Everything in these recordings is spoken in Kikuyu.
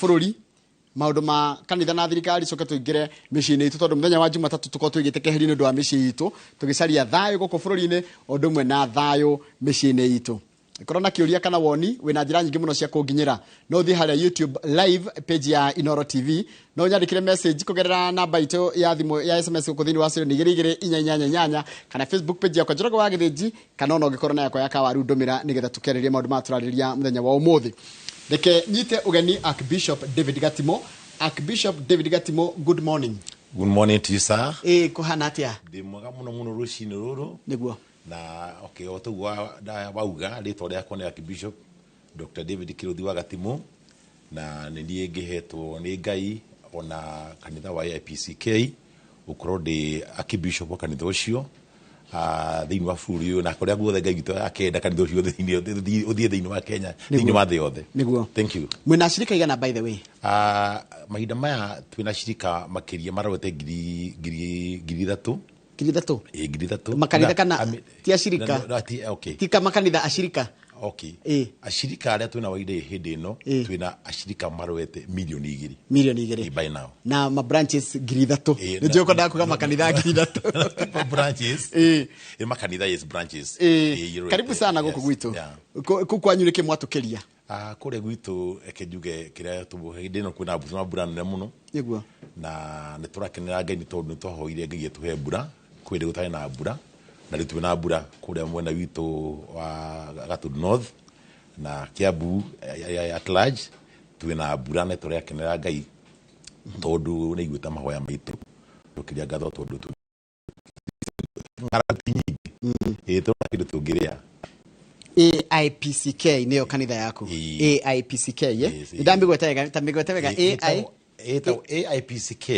Bũrũri, maũndũ ma kanitha na thirikari, coke tũingĩre mĩciĩ-inĩ itũ, tondũ mũthenya wa Jumatatũ tũkorwo tũigĩte keheri nĩ ũndũ wa mĩciĩ itũ, tũgĩcaria thayũ gũkũ bũrũri-inĩ o ũndũ ũmwe na thayũ mĩciĩ-inĩ itũ. Korwo na kĩũria kana woni, wĩna njĩra nyingĩ mũno cia kũnginyĩra. No ũthiĩ harĩa YouTube live page ya Inoro TV, no ũnyandĩkĩre message kũgerera namba itũ ya thimũ ya SMS gũkũ thĩinĩ wa studio, nĩ 22488, kana Facebook page yakwa, Njoroge wa Gĩthĩnji, kana ona ũngĩkorwo na yakwa ya Kawaru, ndũmĩra nĩgetha tũkĩarĩrie maũndũ maya tũrarĩria mũthenya wa ũmũthĩ. Reke nyite ũgeni Archbishop David Gatimo. Archbishop David Gatimo, good morning. Good morning to you, sir. Ĩ kũhana atĩa? Ndĩ mwega mũno mũno rũcinĩ rũrũ. Na okay, o toguo wauga, rĩtwa rĩakwa nĩ Archbishop Dr. David Kĩrũthi wa Gatimu, na nĩ niĩ ngĩhetwo nĩ Ngai ona kanitha wa AIPCK gũkorwo ndĩ Archbishop wa kanitha ũcio thĩinĩ wa bũrũri ũyũ na kũrĩa guothe Ngai witũ akenda kanitha ũcio ũthiĩ thĩinĩ wa Kenya, thĩinĩ wa thĩ yothe. Thank you. Mwĩna acirika igana, by the way? Mahinda maya twĩna cirika makĩria marorete 3,000. 3,000? Ĩ, 3,000. Makanitha kana ti acirika? No, okay. Ti makanitha, acirika. Okay. Acirika arĩa twĩna waida hĩndĩ ĩno, twĩna acirika marorete 2 mirioni. 2 mirioni. Ĩ, by now. Na ma branches 3,000? Nĩ njũĩ kwendaga kuga makanitha 3,000. Branches. Ĩ, makanitha, yes, branches. Ĩ, Karibu sana gũkũ gwitũ. Kũu kwanyu nĩkĩ mwatũkĩria? Kũrĩa gwitũ, reke njuge kĩrĩa hĩndĩ ĩno kwĩna mbura nene mũno. Na nĩ tũrakenera Ngai nĩ tondũ nĩ twahoire Ngai atũhe mbura kwĩ hĩndĩ gũtarĩ na mbura, na rĩu twĩna mbura kũrĩa mwena witũ wa Gatundu North na Kiambu at large. Twĩna mbura na tũrakenera Ngai tondũ nĩ aiguĩte mahoya maitũ. Tũkĩria ngatho tondũ ng'aragu ti nyingĩ, ĩ, tũrona kĩndũ tũngĩrĩa. AIPCK nĩyo kanitha yaku? Ĩĩ. AIPCK, ye? Yes, ĩĩ. Ndamĩgweta wega, tamĩgwete wega. AI Ĩtagwo AIPCK.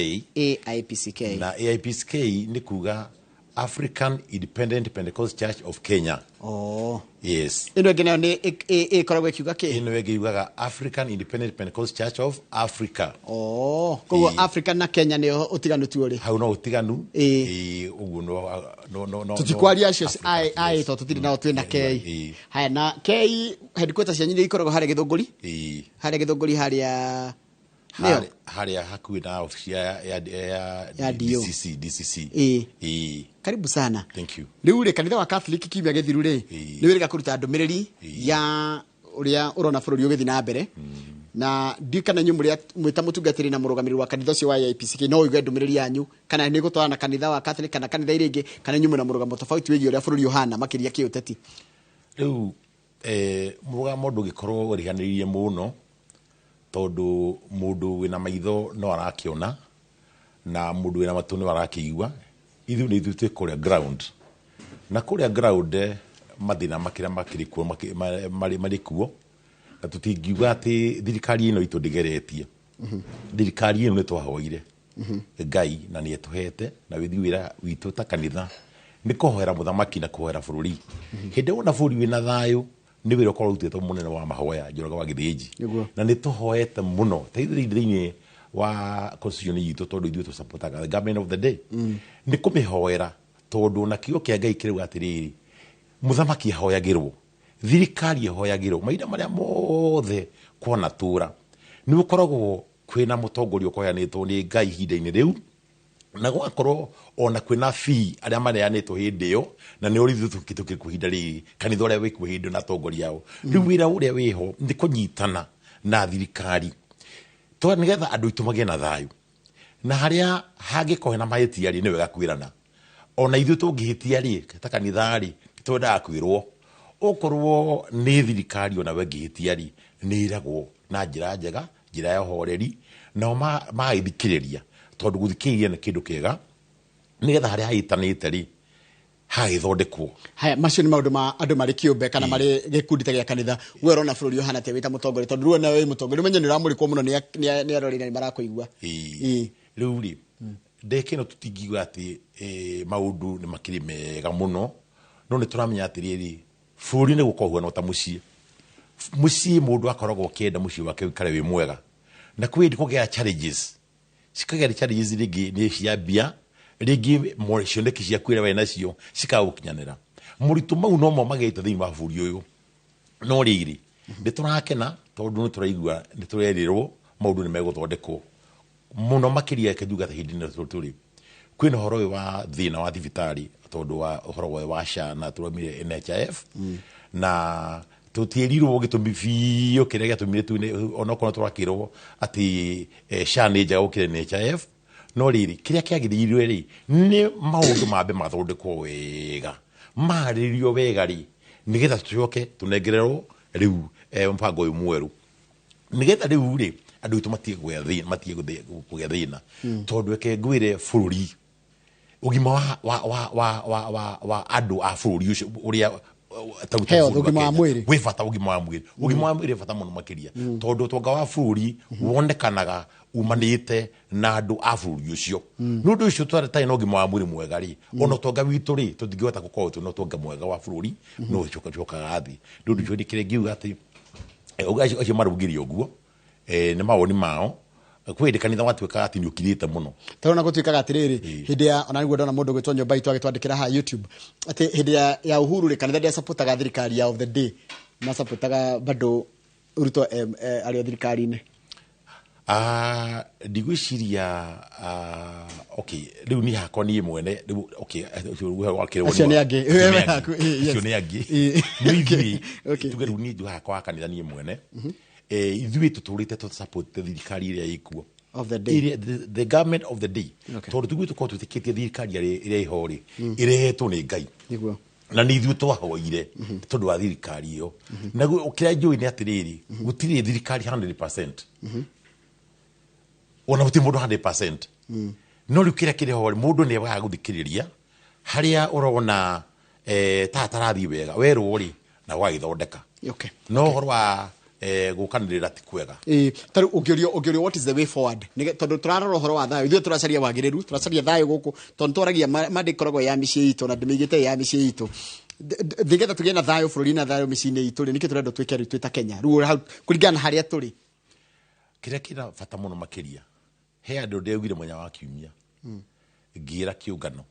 AIPCK. Na AIPCK nĩ kuga African Independent Pentecost Church of Kenya. Oh. Yes. Ĩno ĩngĩ nayo nĩ ĩkoragwo ĩkiuga kĩ? Ĩno ĩngĩ yugaga African Independent Pentecost Church of Africa. Oh, koguo Africa na Kenya nĩyo ũtiganu tu ũrĩ. Hau no ũtiganu. Ĩĩ. Ĩĩ, ũguo no Tũtikwaria acio. Africa, ai yes. to tũtirĩ nao, twĩna K. Haya, na K headquarters cianyu nĩ ikoragwo harĩa Gĩthũngũri? Ĩĩ. Harĩa Gĩthũngũri harĩa nĩyo? Harĩa hakuhĩ na ofici ya Ya DO. DCC, DCC. Ĩĩ. Ĩĩ. Karibu sana. Thank you. Rĩu rĩ, kanitha wa Catholic kiumia gĩthiru rĩ, nĩ wĩrĩga kũruta ndũmĩrĩri ya ũrĩa ũrona bũrũri ũgĩthiĩ na mbere, na ndiũĩ kana inyuĩ mũrĩ mwĩ ta mũtungatĩri na mũrũgamĩrĩri wa kanitha ũcio wa AIPCK no ũigue ndũmĩrĩri yanyu kana nĩ gũtwarana na kanitha wa Catholic kana kanitha iria ingĩ, kana inyuĩ mwĩna mũrũgamo tofauti wĩgiĩ ũrĩa bũrũri ũhana, makĩria kĩũteti. Rĩu mũrũgamo ndũngĩkorwo ũriganĩirie mũno, tondũ mũndũ wĩna maitho no arakĩona na mũndũ wĩna matũ no arakĩigua. Ithuĩ nĩ ithuĩ twĩ kũrĩa ground, na kũrĩa ground mathĩna makĩrĩa makĩrĩ kuo marĩ kuo, na tũtingiuga atĩ thirikari ĩno itũ ndĩgeretie. Thirikari ĩno nĩ twahoire Ngai na nĩ ĩtũhete, na wĩthi wĩra witũ ta kanitha nĩ kũhoera mũthamaki na kũhoera bũrũri. Hĩndĩ ĩrĩa wona bũrũri wĩna thayũ, nĩ wĩra ũkorwo ũrutĩtwo mũnene wa mahoya, Njoroge wa Gĩthĩnji. Na nĩ tũhoete mũno ta ithuĩ thĩinĩ wa constitution itũ, tondũ ithuĩ tũsupportaga the government of the day, nĩ kũmĩhoera, tondũ na kiugo kĩa Ngai kĩrauga atĩrĩrĩ, mũthamaki ahoyagĩrwo, thirikari ĩhoyagĩrwo. Mahinda marĩa mothe kwanatũra nĩ gũkoragwo kwĩna mũtongoria ũkoyanĩtwo nĩ Ngai ihinda-inĩ rĩu, na gũgakorwo ona kwĩna fee arĩa maneanĩtwo hĩndĩ ĩyo, na nĩ ũrithu tũkĩ kuo ihinda rĩrĩ, kanitha ũrĩa wĩkuo hĩndĩ ĩyo na atongoria ao. Rĩu wĩra ũrĩa wĩho nĩ kũnyitana na thirikari to nĩgetha andũ aitũ magĩe na thayũ, na harĩa hangĩkorwo hena mahĩtia rĩ, nĩ wega kwĩrana. Ona ithuĩ tũngĩhĩtia rĩ, ta kanitha rĩ, twendaga kwĩrwo. Okorwo nĩ thirikari onawe ĩngĩhĩtia rĩ, nĩ ĩragwo na njĩra njega, njĩra ya ũhoreri, nao magagĩthikĩrĩria, tondũ gũthikĩrĩria nĩ kĩndũ kĩega, nĩgetha harĩa hahĩtanĩte rĩ, hagagĩthondekwo. Haya, macio nĩ maũndũ ma andũ marĩ kĩũmbe kana marĩ gĩkundi ta gĩa kanitha. We ũrona bũrũri ũhana atĩa wĩ ta mũtongoria? Tondũ rĩu nawe wĩ mũtongoria, ũmenye nĩ ũramũrĩkwo mũno nĩ arori na nĩ marakũigua. Ĩĩ. Rĩu rĩ, ndeka ĩno tũtingiuga atĩ maũndũ nĩ makĩrĩ mega mũno, no nĩ tũramenya atĩrĩrĩ, bũrũri nĩ gũkorwo ũhuana ta mũciĩ. Mũciĩ mũndũ akoragwo akĩenda mũciĩ wake ũikare wĩ mwega, na kwĩ hĩndĩ kũgĩa challenges, cikagĩa challenges, rĩngĩ nĩ cia mbia, rĩngĩ cioneki ciaku iria wĩ nacio cikaga gũkinyanĩra. Moritũ mau nomo magĩte thĩinĩ wa bũrũri ũyũ, no rĩrĩ, nĩ tũrakena tondũ nĩ tũraigua nĩ tũrerĩrwo Maũndũ nĩ megũthondekwo mũno makĩria. Reke njuge atĩ hĩndĩ ĩno tũrĩ kwĩna ũhoro ũyũ wa thĩna wa thibitarĩ, tondũ wa ũhoro ũyũ wa SHA na tũramire NHIF, na tũtiĩrirwo gĩtũmi biũ kĩrĩa gĩatũmire tuine, onokorwo tũrakĩrwo atĩ SHA nĩ njega gũkĩra NHIF. No rĩrĩ, kĩrĩa kĩagĩrĩirwo rĩ, nĩ maũndũ mambe mathondekwo wega, marĩrio wega rĩ, nĩgetha tũcoke tũnengererwo rĩu mũbango ũyũ mwerũ, nĩgetha rĩu rĩ andũ aitũ matige kũgĩa thĩna, matige kũgĩa thĩna. Tondũ reke ngwĩre, bũrũri ũgima wa andũ a bũrũri ũcio ũrĩa ta Health, bũrũri wa ũgima wa Kenya, mwĩrĩ. Wĩ bata ũgima wa mwĩrĩ. Ũgima wa mwĩrĩ wĩ bata mũno makĩria, tondũ ũtonga wa bũrũri wonekanaga umanĩte na andũ a bũrũri ũcio. Nĩ ũndũ ũcio tũtarĩ na ũgima wa mwĩrĩ mwega rĩ, ona ũtonga witũ rĩ, tũtingĩhota gũkorwo twĩna ũtonga mwega wa bũrũri, no ũcokaga thĩ. Nĩ ũndũ ũcio kĩrĩa ngiuga atĩ acio maraugire ũguo, nĩ mawoni mao. Kwĩ hĩndĩ kanitha watuĩkaga atĩ nĩ ũkirĩte mũno. Tarona gũtuĩkaga atĩrĩrĩ, hĩndĩ ya ona nĩguo ndona mũndũ gwĩtwo nyũmba itũ agĩtwandĩkĩra haha YouTube atĩ hĩndĩ ya Uhuru rĩ, kanitha ndĩasapotaga thirikari ya of the day, masapotaga bado Ruto arĩ o thirikari-inĩ. Ah, ndigwĩciria, okay, rĩu niĩ hakwa niĩ mwene rĩu, okay, ũcio wakĩrwo. Acio nĩ angĩ. Acio nĩ Haku, angĩ. yes. Acio nĩ angĩ. No ithuĩ, tuge rĩu niĩ njuga hakwa wa kanitha niĩ mwene, ithuĩ tũtũrĩte tũsupportĩte thirikari ĩrĩa ĩkuo. Of the day. Ĩrĩa- the government of the day. Tondũ tiguĩ tũkorwo twĩtĩkĩtie thirikari ĩrĩa ĩho rĩ, ĩrehetwo nĩ Ngai, na nĩ ithuĩ twahoire tondũ wa thirikari ĩyo. Naguo kĩrĩa njũĩ nĩ atĩrĩrĩ, gũtirĩ thirikari 100%, ona gũtirĩ mũndũ 100%. No rĩu kĩrĩa kĩrĩ ho rĩ, mũndũ nĩ agaga gũthikĩrĩria harĩa ũrona ta tarathiĩ wega, werwo rĩ, na ũgagĩthondeka. No ũhoro wa gũkanĩrĩra ti kwega. Ĩĩ, ta rĩu ũngĩũrio what is the way forward? Tondũ tũrarora ũhoro wa thayũ, ithuĩ tũracaria wagĩrĩru, tũracaria thayũ gũkũ, tondũ twaragia manda ĩkoragwo ya mĩciĩ itũ na ndĩmĩigĩte ya mĩciĩ itũ. Nĩgetha tũgĩe na thayũ bũrũri na thayũ mĩciĩ-inĩ itũ rĩ, nĩkĩ tũrendwo twĩke rĩu twĩ ta Kenya rĩu hau kũringana na harĩa tũrĩ? Kĩrĩa kĩna bata mũno makĩria, he andũ ndeugire mũthenya wa kiumia, ngĩra kĩũngano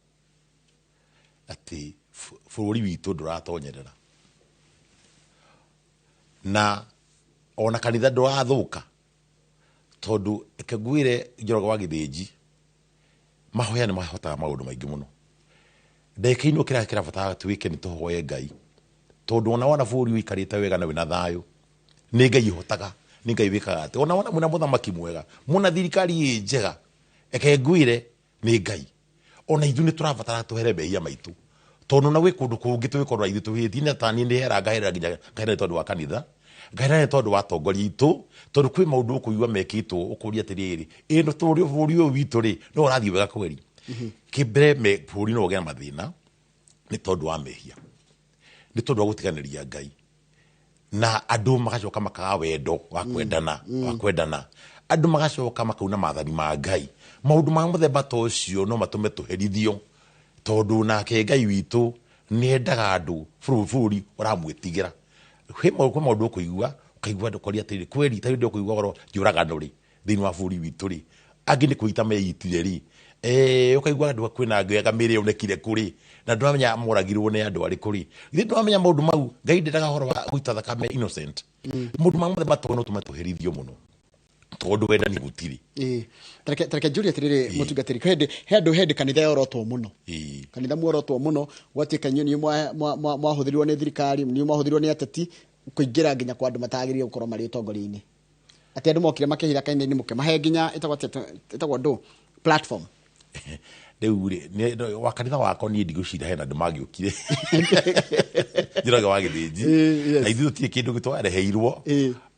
atĩ bũrũri witũ ndũratonyerera, na ona kanitha ndũrathũka, tondũ reke ngwĩre, Njoroge wa Gĩthĩnji, mahoya nĩ mahotaga maũndũ maingĩ mũno. Ndagĩka ino kĩrĩa kĩrabatara twĩke nĩ tũhoye Ngai, tondũ ona wona bũrũri ũikarĩte wega na wĩna thayũ, nĩ Ngai ũhotaga, nĩ Ngai wĩkaga atĩ ona wona mwĩna mũthamaki mwega, mwĩna thirikari ĩ njega, reke ngwĩre nĩ Ngai. Ona ithuĩ nĩ tũrabatara tũhere mehia maitũ, tondũ na gwĩ kũndũ kũngĩ tũgĩkorwo ithuĩ tũhĩtie na taniĩ nĩ hera ngaherera nginya ngaherera nĩ tondũ wa kanitha, ngaherera nĩ tondũ wa atongoria aitũ, tondũ kwĩ maũndũ ũkũigua mekĩtwo ũkũria atĩrĩrĩ, ĩ no tũrĩ bũrũri ũyũ witũ rĩ, no ũrathiĩ wega kweri? Kĩmbere bũrũri no ũgĩe na mathĩna nĩ tondũ wa mehia, nĩ tondũ wa gũtiganĩria Ngai, na andũ magacoka makaga wendo wa kwendana, wa kwendana, andũ magacoka makauna maathani ma Ngai. Maũndũ ma mũthemba ta ũcio no matũme tũherithio, tondũ nake Ngai witũ nĩ endaga andũ bũrũri ũramwĩtigĩra. Kwĩ maũndũ ũkũigua ũkaigua andũ koria atĩrĩrĩ, kweri ta rĩu ũkũigua ũhoro njũragano rĩ thĩinĩ wa bũrũri witũ rĩ, angĩ nĩ kwĩita meitire rĩ, ũkaigua andũ kwĩna ngega mĩrĩ yonekire kũrĩ na ndũramenya moragirwo nĩ andũ arĩkũ rĩ, githĩ ndũramenya maũndũ mau Ngai ndendaga ũhoro wa gũita thakame innocent. Maũndũ ma mũthemba ta ũyũ no tũme tũherithio mũno, tondũ wendani gũtirĩ. Ĩĩ, tareke njũrie atĩrĩrĩ, mũtungatĩri, kwĩ hĩndĩ he andũ hĩndĩ kanitha yorotwo mũno, kanitha muorotwo mũno, gwatuĩka inyuĩ nĩ mwahũthĩrirwo nĩ thirikari, nĩ mwahũthĩrirwo nĩ ateti kũingĩra nginya kwa andũ matagĩrĩire gũkorwo marĩ ũtongoria-inĩ, atĩ andũ mokire makĩhitha kanitha-inĩ mũkĩmahe nginya ĩtagwo atĩa, ĩtagwo ndũ platform. Rĩu rĩ, wa kanitha wakwa niĩ ndigũcira hena andũ mangĩũkire, Njoroge wa Gĩthĩnji. Na ithuĩ tũtirĩ kĩndũ gĩtwareheirwo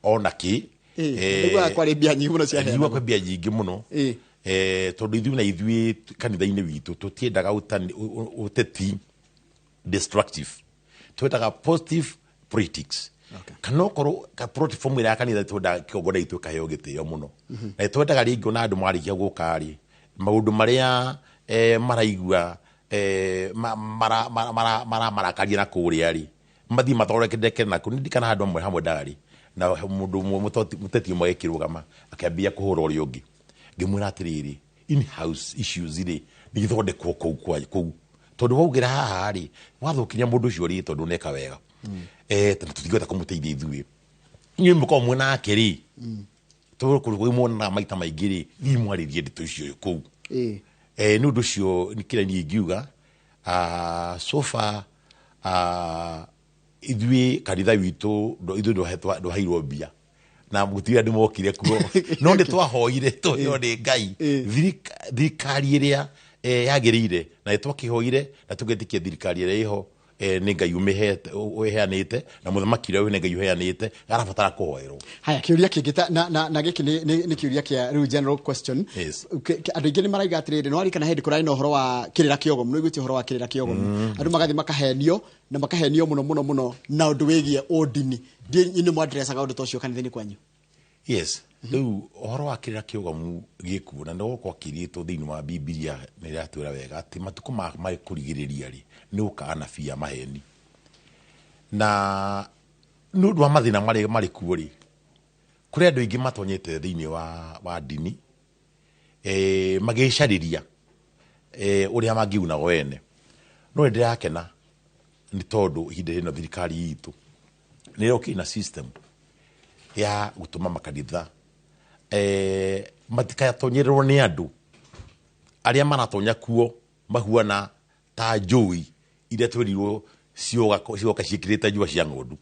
ona kĩ. Nĩguo kwarĩ mbia nyingĩ mũno ciaheanagwo. Nĩguo kwĩ mbia nyingĩ mũno. Tondũ ithuĩ na ithuĩ kanitha-inĩ witũ tũtiendaga ũteti destructive, twendaga positive politics. Kana okorwo ka platform ĩrĩa ya kanitha, twendaga kĩgongona gitũ ĩkaheo gĩtĩo mũno, na twendaga rĩngĩ ona andũ marĩkia gũka rĩ, maũndũ marĩa maraigua maramarakaria na kũrĩa rĩ, mathiĩ mathondeke na kũu. Ndirikana handũ hamwe hamwe ndarĩ na mũndũ ũmwe mũteti ũmwe agĩkĩrũgama akĩambia kũhũra ũrĩa ũngĩ, ngĩmwĩra atĩrĩrĩ, in house issues rĩ, nĩ ithondekwo kũu kwa kũu, tondũ waugĩra haha rĩ, wathũkinya mũndũ ũcio rĩ, tondũ neka wega, tondũ tũtingĩhota kũmũteithia ithuĩ, inyuĩ mũkorwo mwĩ nake rĩ. Tondũ kũndũ muonaga maita maingĩ rĩ, thiĩ mwarĩrie ndeto icio kũu. Nĩ ũndũ ũcio nĩ kĩrĩa niĩ ingiuga, so far, ithuĩ kanitha witũ ithuĩ ndwaheirwo mbia na gũtirĩ andũ mokire kuo, no nĩ twahoire tũheo nĩ Ngai thirikari ĩrĩa yagĩrĩire, na nĩ twakĩhoire na tũgetĩkia thirikari ĩrĩa ĩho, nĩ Ngai ũmĩhete, ũheanĩte, na mũthamaki ũrĩa nĩ Ngai ũheanĩte, arabatara kũhoerwo. Haya, kĩũria kĩngĩ na gĩkĩ nĩ kĩũria kĩa rĩu general question. Andũ aingĩ nĩ maraiga atĩrĩrĩ, nĩ warikana hĩndĩ kũrarĩ na ũhoro wa kĩrĩra kĩogomu, nĩ ũiguĩte ũhoro wa kĩrĩra kĩogomu, andũ magathiĩ makahenio na makahenio mũno mũno mũno na ũndũ wĩgiĩ ũndini. Ndiĩ nĩ mwadressaga ũndũ ta ũcio kanitha-inĩ kwanyu? Yes, rĩu ũhoro wa kĩrĩra kĩogomu gĩkuo, na nĩgũkorwo kĩrĩtwo thĩinĩ wa Bibilia, nĩ ĩratwĩra wega atĩ matukũ ma kũrigĩrĩria rĩ, nĩ gũka anabii a maheni, na nĩ ũndũ wa mathĩna marĩa marĩ kuo rĩ, kũrĩ andũ aingĩ matonyete thĩinĩ wa ndini, magĩcarĩria ũrĩa mangĩguna o ene. No nĩ ndĩrakena nĩ tondũ ihinda rĩno thirikari itũ nĩ ĩrokire na system ya gũtũma makanitha matikatonyererwo nĩ andũ arĩa maratonya kuo mahuana ta njũi iria twerirwo cioka ciĩkĩrĩte njũa cia ng'ondu.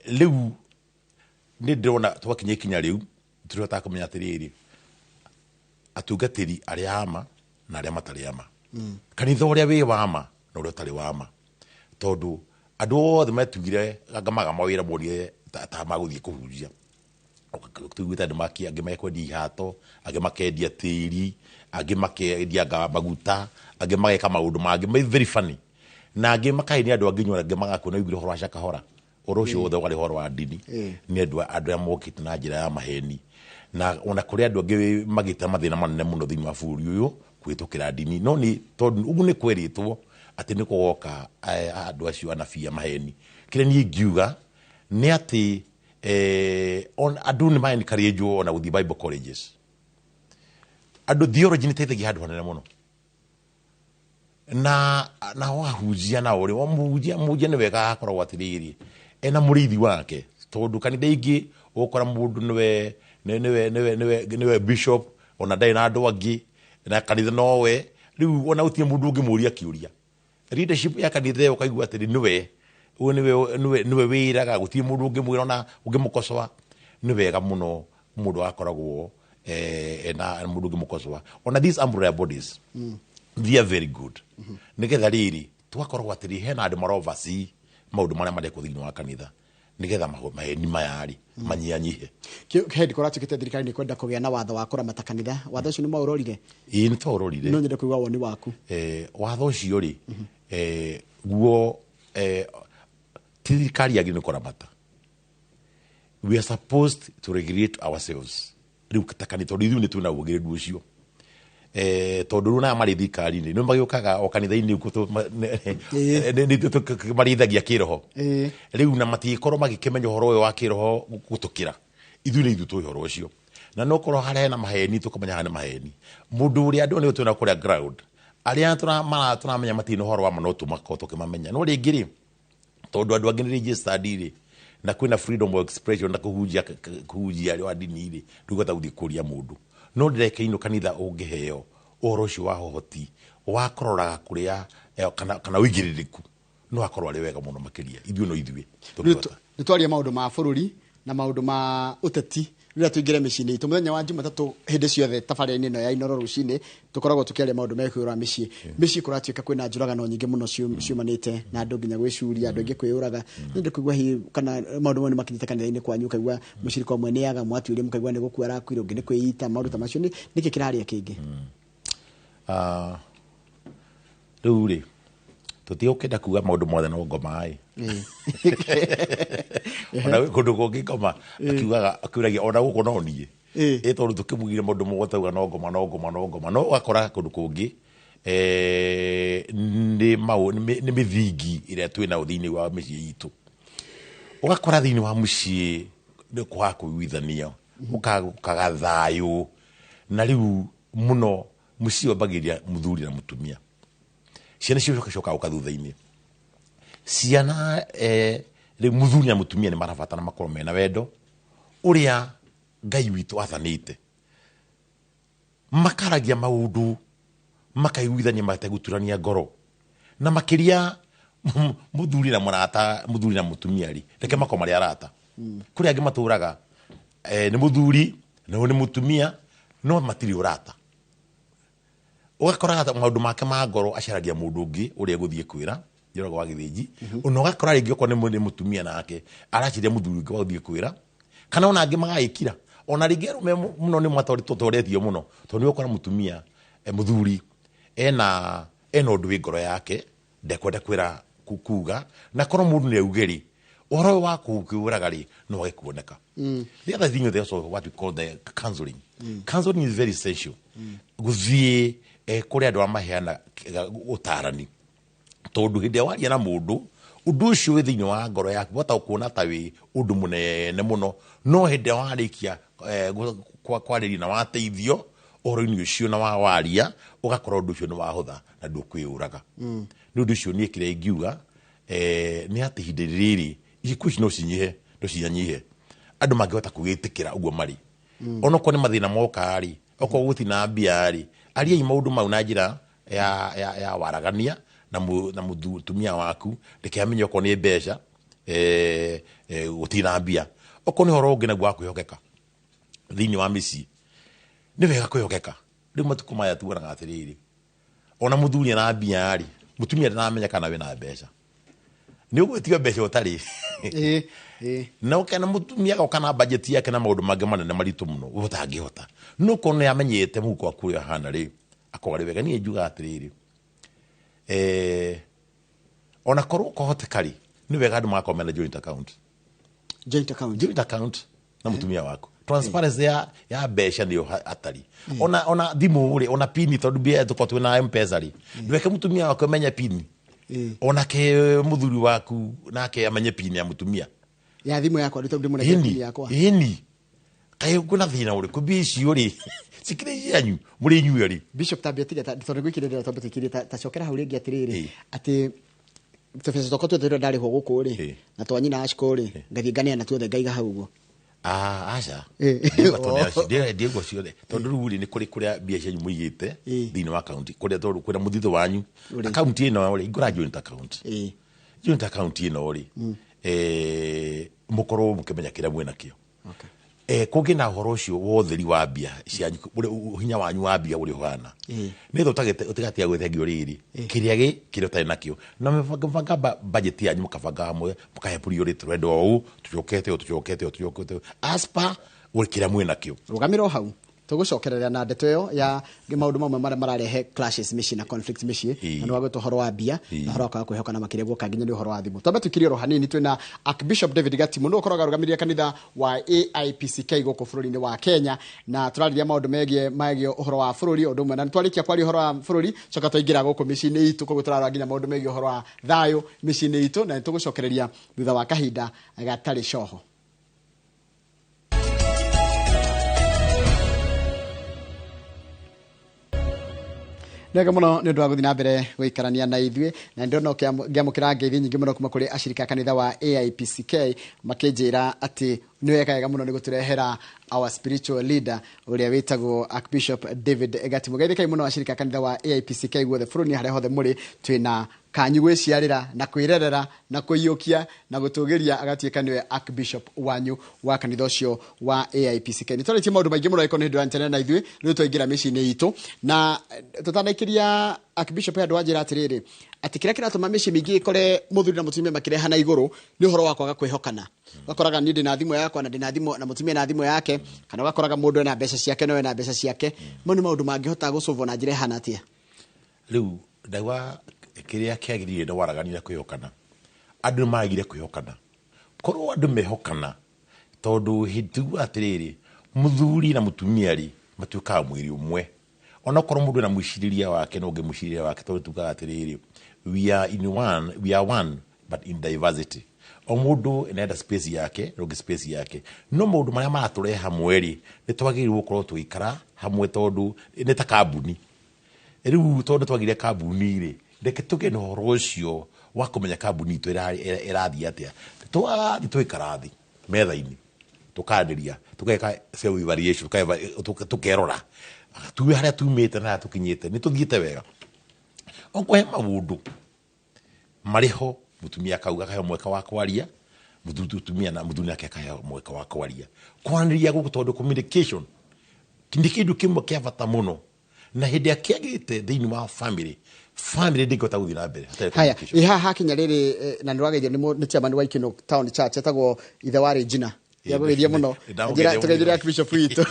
Rĩu nĩ ndĩrona twakinya ikinya rĩu tũrĩhotaga kũmenya atĩrĩrĩ, atungatĩri arĩa ama na arĩa matarĩ ama, kanitha ũrĩa wĩ wa ma na ũrĩa ũtarĩ wa ma, tondũ andũ othe metugire anga maga mawĩra monire ta magũthiĩ kũhunjia. Tũiguĩte andũ angĩ mekwendia ihato, angĩ makendia tĩri, angĩ makendia maguta, angĩ mageka maũndũ mangĩ very funny, na angĩ makahenia andũ angĩ nyona, angĩ magakua. Na ũiguire ũhoro wa Shakahola, ũhoro ũcio wothe warĩ ũhoro wa ndini, nĩ andũ arĩa mokĩte na njĩra ya maheni, na ona kũrĩ andũ angĩ magĩte mathĩna manene mũno thĩinĩ wa bũrũri ũyũ kũhĩtũkĩra ndini. No nĩ tondũ ũguo nĩ kwerĩtwo atĩ nĩ kũgoka andũ acio anabii a maheni. Kĩrĩa niĩ ingiuga nĩ atĩ andũ nĩ ma-encourage ona gũthiĩ Bible colleges. Andũ theology nĩ ĩteithagia handũ hanene mũno, na wahunjia nao rĩ, mũhunjia nĩ wega akoragwo atĩrĩrĩ ena mũrĩithi wake, tondũ kanitha ingĩ ũgũkora mũndũ nĩwe bishop, ona ndarĩ na andũ angĩ na kanitha nowe. Rĩu ona gũtirĩ mũndũ ũngĩmũria kĩũria. Leadership ya kanitha ĩyo ũkaigua atĩrĩ nĩwe ũyũ, nĩwe wĩraga, gũtirĩ mũndũ ũngĩmwĩra ona ũngĩmũkocoa. Nĩ wega mũno mũndũ akoragwo ena mũndũ ũngĩmũkocoa. Ona these umbrella bodies, they are very good, nĩgetha rĩrĩ tũgakoragwo atĩrĩ hena andũ marovasi maũndũ marĩa marekwo thĩinĩ wa kanitha, nĩgetha maheni maya rĩ manyihanyihe. Hĩndĩ kũratuĩkĩte thirikari nĩ kwenda kũgĩa na watho wa kũramata kanitha, watho ũcio nĩ mwaũrorire? Ĩĩ, nĩ twaũrorire. No nyende kũigua woni waku. Watho ũcio rĩ, guo ti thirikari yagĩrĩirwo nĩ kũramata. We are supposed to regulate ourselves rĩu ta kanitha, tondũ ithuĩ nĩ twĩna wagĩrĩru ũcio, tondũ rĩu naya marĩ thirikari-inĩ nĩ magĩũkaga o kanitha-inĩ marĩithagia kĩroho. Rĩu na matigĩkorwo magĩkĩmenya ũhoro ũyũ wa kĩroho gũtũkĩra ithuĩ, nĩ ithuĩ tũĩ ũhoro ũcio, na no korwo harĩa hena maheni tũkamenya haha nĩ maheni. Mũndũ ũrĩa andũ nĩ twĩna kũrĩa ground arĩa tũramenya matirĩ na ũhoro wa ma, no tũmakorwo tũkĩmamenya. No rĩngĩ rĩ, tondũ andũ angĩ nĩ registered rĩ, na kwĩna freedom of expression na kũhunjia wa ndini rĩ, ndũgũhota gũthiĩ kũria mũndũ. No ndĩrekeino kanitha ũngĩheo ũhoro ũcio wa ũhoti wa kũroraga kũrĩa kana ũigĩrĩrĩku, no akorwo arĩ wega mũno makĩria. Ithuĩ no ithuĩ tũngĩhota. Nĩ twaria maũndũ ma bũrũri na maũndũ ma ũteti, rĩrĩa tũingĩre mĩciĩ-inĩ itũ mũthenya wa Jumatatũ hĩndĩ ciothe tabarĩra-inĩ ĩno ya Inooro rũcinĩ tũkoragwo tũkĩaria maũndũ megiĩ ũhoro wa mĩciĩ. Mĩciĩ kũratuĩka kwĩna njũragano nyingĩ mũno ciumanĩte na andũ nginya gwĩcuria, andũ aingĩ kwĩyũraga. Nĩ kũigua hihi kana maũndũ mau nĩ makinyĩte kanitha-inĩ kwanyu, ũkaigua mũcirika ũmwe nĩ aga mwatuĩria, mũkaigua nĩ gũkua arakuire, ũngĩ nĩ kwĩita, maũndũ ta macio, nĩkĩ kĩrarĩa kĩngĩ? Rĩu rĩ, tũtigũkĩenda kuga maũndũ mothe no ngoma ĩ. Ona gwĩ kũndũ kũngĩ ngoma akiugaga, akiuragia ona gũkũ no niĩ. Ĩ tondũ tũkĩmugire maũndũ mothe auga no ngoma, no ngoma, no ngoma, no ũgakora kũndũ kũngĩ nĩ mĩthingi ĩrĩa twĩ nayo thĩinĩ wa mĩciĩ itũ. Ũgakora thĩinĩ wa mũciĩ nĩ kwaga kũiguithania, gũkaga thayũ, na rĩu mũno mũciĩ wambagĩrĩria mũthuri na mũtumia, ciana cicoka gũka thutha-inĩ. Ciana, rĩu mũthuri na mũtumia nĩ marabatara makorwo mena wendo. Ũrĩa Ngai witũ athanĩte, makaragia maũndũ, makaiguithania mategũturania ngoro, na makĩria mũthuri na mũrata, mũthuri na mũtumia rĩ, reke makorwo marĩ arata. Kũrĩ angĩ matũraga nĩ mũthuri na ũyũ nĩ mũtumia, no matirĩ ũrata. Ũgakora maũndũ make ma ngoro acaragia mũndũ ũngĩ ũrĩa egũthiĩ kwĩra Njoroge wa Gĩthĩnji. Ona ũgakora rĩngĩ okorwo nĩ mũtumia nake aracaria mũthuri ũngĩ wa gũthiĩ kwĩra, kana ona angĩ magagĩkira. Ona rĩngĩ arũme mũno nĩ matũtoretio mũno, tondũ nĩ ũgũkora mũtumia, mũthuri ena ũndũ wĩ ngoro yake ndekwenda kwĩra kuga, na korwo mũndũ nĩ auge rĩ, ũhoro ũyũ wa kũũraga rĩ, no wage kuoneka. The other thing is also what we call the counseling. Counseling is very essential. Gũthiĩ kũrĩ andũ arĩa maheana ũtarani, tondũ hĩndĩ ĩrĩa waria na mũndũ, ũndũ ũcio wĩ thĩinĩ wa ngoro yaku wahota kuona ta wĩ ũndũ mũnene mũno, no hĩndĩ ĩrĩa warĩkia kwarĩria na wateithio ũhoro-inĩ ũcio na waria, ũgakora ũndũ ũcio nĩ wahũtha na ndũkwĩyũraga. Nĩ ũndũ ũcio niĩ kĩrĩa ingiuga nĩ atĩ ihinda rĩrĩ ikuũ ici no cinyihe, no cinyanyihe andũ mangĩhota kwĩĩtĩkĩra ũguo marĩ. Onokorwo nĩ mathĩna moka rĩ, okorwo gũtina mbia rĩ, ariai maũndũ mau na njĩra ya waragania na mũtumia waku, reke amenye okorwo nĩ mbeca, gũtirĩ na mbia. Okorwo nĩ ũhoro ũngĩ naguo wa kwĩhokeka thĩinĩ wa mĩciĩ, nĩ wega kwĩhokeka. Rĩu matukũ maya tuonaga atĩrĩrĩ, ona mũthuri ena mbia rĩ, mũtumia ndaramenya kana wĩna mbeca, nĩ ũgwĩtio mbeca ũtarĩ. Na ũkena mũtumia agoka na budget yake na maũndũ mangĩ manene maritũ mũno ũtangĩhota, no korwo nĩ amenyete mũhuko waku ũrĩa ũhana rĩ, akoga rĩ wega. Niĩ njugaga atĩrĩrĩ, ona korwo kwahoteka rĩ, nĩ wega andũ magakorwo mena joint account. Joint account. Joint account na mũtumia waku. Transparency ya mbeca nĩyo atari. Ona thimũ rĩ, ona pini, tondũ mbia tũkorwo twĩna M-Pesa rĩ, ndweke mũtumia waku amenye pini. Onake mũthuri waku nake amenye pini ya mũtumia ya thimũ yakwa, nĩ tondũ ndĩmũnengere pini yakwa. Ĩni kaĩ kwĩna thĩna ũrĩkũ? Mbia icio rĩ, cikĩrĩ cianyu mũrĩ inyuĩ rĩ. Bishop, tambia tiga tondũ gwĩkĩrĩria tondũ tũikĩrie ta cokera hau rĩngĩ atĩrĩrĩ, atĩ tũbeca twakwa tuothe tũrĩa ndarĩhwo gũkũ rĩ, na twa nyina Ashko rĩ, ngathiĩ nganeana tuothe ngaiga hau ũguo. Aca. Ndiuga tondũ ndiaigua ciothe, tondũ rĩu rĩ, nĩ kũrĩ kũrĩa mbia cianyu mũigĩte thĩinĩ wa akaunti, kũrĩa tondũ kwĩna mũthithũ wanyu. Akaunti ĩno rĩ, ingũra joint account. Joint account ĩno rĩ, mũkorwo mũkĩmenya kĩrĩa mwĩnakĩo. Kũngĩ na ũhoro ũcio wa ũtheri wa mbia cianyu, ũrĩa hinya wanyu wa mbia ũrĩa ũhana, nĩgetha ũtigatiga gwĩthengio rĩrĩ kĩrĩa gĩ kĩrĩa ũtarĩ nakĩo, na mũbanga budget yanyu, mũkabanga hamwe, mũkahe priority, tũrenda ũũ, tũcokete ũũ, tũcokete ũũ, tũcokete ũũ, as per kĩrĩa mwĩnakĩo. Rũgamĩra o hau, tũgũcokerera na ndeto ĩyo ya maũndũ mamwe marĩa mararehe clashes mĩciĩ na conflict mĩciĩ, na nĩ wagwĩtwo ũhoro wa mbia na ũhoro wa kwaga kwĩhokana, makĩria guoka nginya nĩ ũhoro wa thimũ. Twambe tũkirie oro hanini. Twĩna Archbishop David Gatimu, nĩwe ũkoragwo arũgamĩrĩire kanitha wa AIPCK gũkũ bũrũri-inĩ wa Kenya, na tũrarĩria maũndũ megiĩ ũhoro wa bũrũri ũndũ ũmwe, na nĩ twarĩkia kwaria ũhoro wa bũrũri, coka twaingĩra gũkũ mĩciĩ-inĩ itũ, koguo tũrarora nginya maũndũ megiĩ ũhoro wa thayũ mĩciĩ-inĩ itũ, na nĩ tũgũcokereria thutha wa kahinda gatarĩ coho. Nĩ wega mũno nĩ ũndũ wa gũthiĩ na mbere gũikarania na ithuĩ, na ndĩrona ngĩamũkĩra ngeithi nyingĩ mũno kuma kũrĩ acirika a kanitha wa AIPCK, makĩnjĩra atĩ nĩ wega wega mũno nĩ gũtũrehera our spiritual leader ũrĩa wĩtagwo Archbishop David Gatimu. Geithĩkai mũno acirika a kanitha wa AIPCK guothe bũrũri-inĩ harĩa hothe mũrĩ. Twĩna kanyu gwĩciarĩra na kwĩrerera na kũiyũkia na gũtũgĩria agatuĩka nĩwe Archbishop wanyu wa kanitha ũcio wa AIPCK. Nĩ twarĩtie maũndũ maingĩ mũno, angĩkorwo nĩ hĩndĩ ũranyitanĩra na ithuĩ, rĩu twaingĩra mĩciĩ-inĩ itũ, na tũtanaikĩria Archbishop andũ anjĩra atĩrĩrĩ, atĩ kĩrĩa kĩratũma mĩciĩ mĩingĩ ĩkore mũthuri na mũtumia makĩrehana igũrũ nĩ ũhoro wa kwaga kwĩhokana. Ũgakoraga niĩ ndĩna thimũ yakwa na ndĩna thimũ na mũtumia na thimũ yake, kana ũgakoraga mũndũ ena mbeca ciake na ena mbeca ciake. Mau nĩ maũndũ mangĩhota gũcũvwo na njĩra ĩhana atĩa? Rĩu ndauga kĩrĩa kĩagĩrĩire nĩ waragania na kwĩhokana. Andũ nĩ magire kwĩhokana. Korwo andũ mehokana, tondũ hĩndĩ atĩrĩrĩ, mũthuri na mũtumia rĩ, matuĩkaga mwĩrĩ ũmwe. Onokorwo mũndũ ena mwĩcirĩrie wake na ũngĩ mwĩcirĩrie wake, tondũ tugaga atĩrĩrĩ, we are in one, we are one but in diversity. O mũndũ nĩenda space yake na ũngĩ space yake, no maũndũ marĩa maratũrehe hamwe rĩ, nĩ twagĩrĩirwo gũkorwo tũgĩikara hamwe, tondũ nĩ ta kambuni. Rĩu tondũ twagire kambuni rĩ, reke tũgĩe na ũhoro ũcio wa kũmenya kambuni itũ ĩrathiĩ atĩa. Twathiĩ tũgĩikara thĩ metha-inĩ, Tũkanĩria, tũgeka self evaluation, tũkerora tuge harĩa tumĩte na harĩa tũkinyĩte, nĩ tũthiĩte wega. Okorwo he maũndũ marĩ ho, mũtumia akauga, akaheo mweke wa kwaria, mũtumia na mũthuri nake akaheo mweke wa kwaria. Kwaranĩria gũkũ, tondũ communication nĩ kĩndũ kĩmwe kĩa bata mũno, na hĩndĩ ĩrĩa kĩagĩte thĩinĩ wa family, family ndĩngĩhota gũthiĩ na mbere hatarĩ Haya. communication. Ĩ haha hakinya rĩrĩ, na nĩ wageithio nĩ chairman wa Ikeno Town Church, etagwo ithe wa Regina. Ndagũgeithia mũno. Ndamũgeithia. Tũgeithĩre Mũno. Archbishop witũ.